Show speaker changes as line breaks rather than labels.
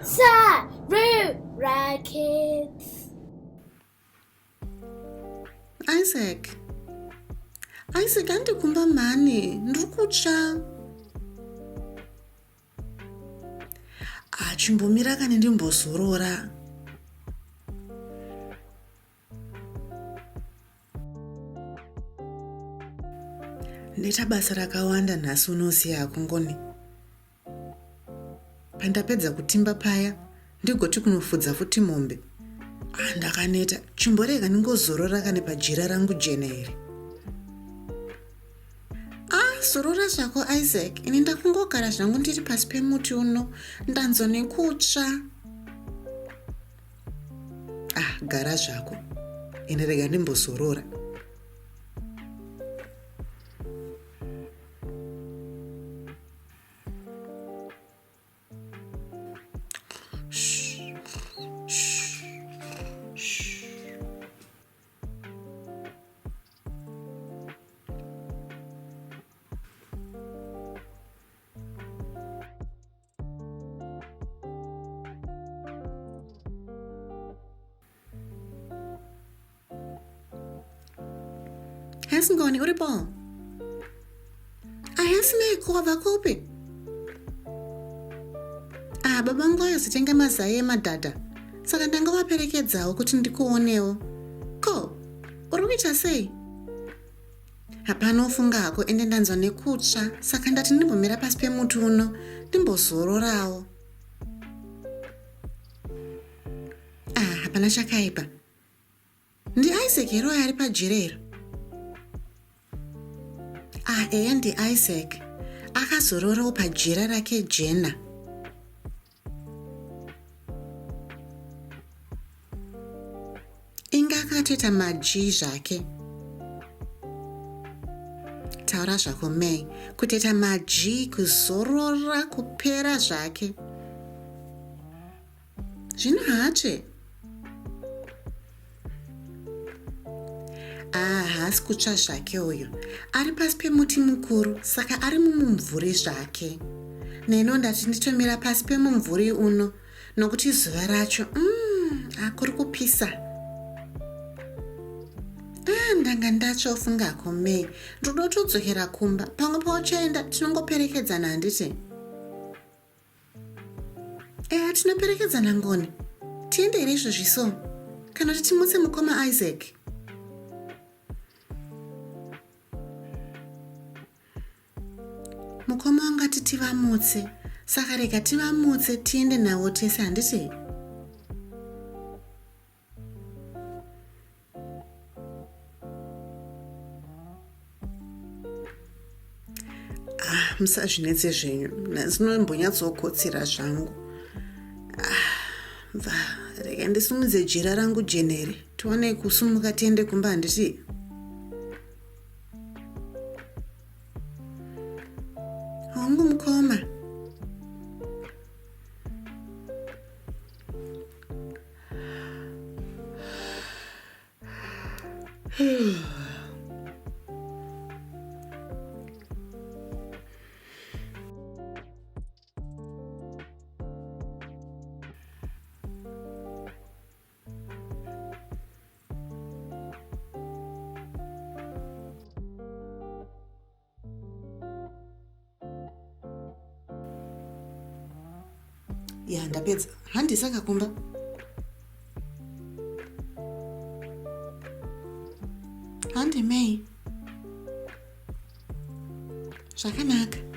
Sarura Kids.
Isaac. Isaac andikumba mhani ndiri kutsva. Ah, chimbomira kani ndimbozorora. Ndaita basa rakawanda nhasi unoziva hako Ngoni. Pandapedza kutimba paya ndigoti kunofudza futi mombe. Ah, ndakaneta. Chimborega ndingozorora kani pajira rangu jena iri. Ah, zorora zvako Isaac. Ini ndakungogara zvangu ndiri pasi pemuti uno. Ndanzwa nekutsva. Ah, gara zvako. Ini rega ndimbozorora. Hesi Ngoni, uripo? Ahesi Meko, wabva kupi? Ah, baba vangu vayozotenga mazai emadhadha. Saka ndanga vaperekedzawo kuti ndikuonewo. Ko, uri kuita sei? Hapana ufunga hako ende ndanzwa nekutsva saka ndati ndimbomira pasi pemuti uno ndimbozororawo. Ah, hapana chakaipa. NdiIsaac here uyo ari pajere iro? Ah, eya ndiIsaac. Akazororawo pajira rake jena. Inga akatoita maji zvake. Taura zvako May, kutoita maji kuzorora kupera zvake. Zvino haatsve. Ah, haasi kutsva zvake uyo. Ari pasi pemuti mukuru saka ari mumumvuri zvake. Neno ndati nditomira pasi pemumvuri uno nokuti zuva racho mm, akuri kupisa. Ah, ndanga ndatsva ufungako May. Ndoda kutodzokera kumba. Pamwe pauchaenda tinongoperekedzana handiti? Eya, tinoperekedzana Ngoni. Tiende here izvozvi so? Kana kuti timutse mukoma Isaac? Mukoma wangati tivamutse, saka rega tivamutse tiende navo tese handiti? Ah, musazvinetse zvenyu ndinombonyatsokotsira zvangu ah, bva rega ndisimudze jira rangu jenere tiwane kusumuka tiende kumba handiti hongu mukoma Ya ndapedza handisa kakumba handi mei zvakanaka.